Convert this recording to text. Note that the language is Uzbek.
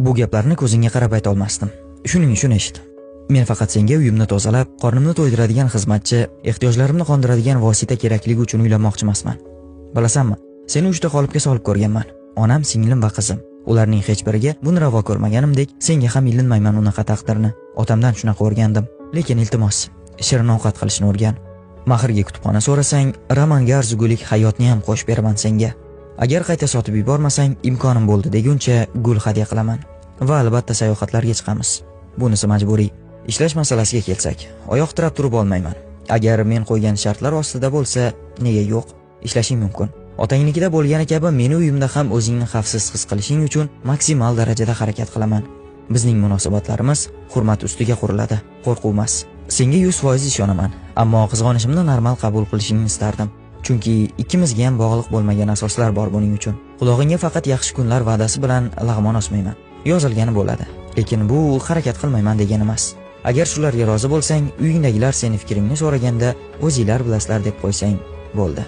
Bu gaplarni ko'zingga qarab ayta olmasdim. Shuning uchun eshit. Men faqat senga uyimni tozalab, qornimni to'ydiradigan xizmatchi, ehtiyojlarimni qondiradigan vosita kerakligi uchun uylanmoqchi emasman. Bilasanmi, seni uchta qolipga solib ko'rganman. Onam, singlim va qizim. Ularning hech biriga buni ravo ko'rmaganimdek, senga ham ilinmayman unaqa taqdirni. Otamdan shunaqa o'rgandim. Lekin iltimos, shirin ovqat qilishni o'rgan. Mahrga kutubxona so'rasang, romanga arzigulik hayotni ham qo'shib beraman senga. Agar qayta sotib yubormasang, imkonim bo'ldi deguncha gul hadya qilaman. Va albatta sayohatlarga chiqamiz. Bunisi majburiy. Ishlash masalasiga kelsak, oyoq tirab turib olmayman. Agar men qo'ygan shartlar ostida bo'lsa, nega yo'q? Ishlashing mumkin. Otangnikida bo'lgani kabi meni uyimda ham o'zingni xavfsiz his qilishing uchun maksimal darajada harakat qilaman. Bizning munosabatlarimiz hurmat ustiga quriladi, qo'rquv emas. Senga 100% ishonaman, ammo qizg'onishimni normal qabul qilishingni istardim. Chunki ikkimizga ham bog'liq bo'lmagan asoslar bor buning uchun. Qulog'ingga faqat yaxshi kunlar va'dasi bilan lag'mon osmayman. Yozilgani bo'ladi. Lekin bu harakat qilmayman degani emas. Agar shularga rozi bo'lsang, uyingdagilar seni fikringni so'raganda o'zinglar bilasizlar deb qo'ysang bo'ldi.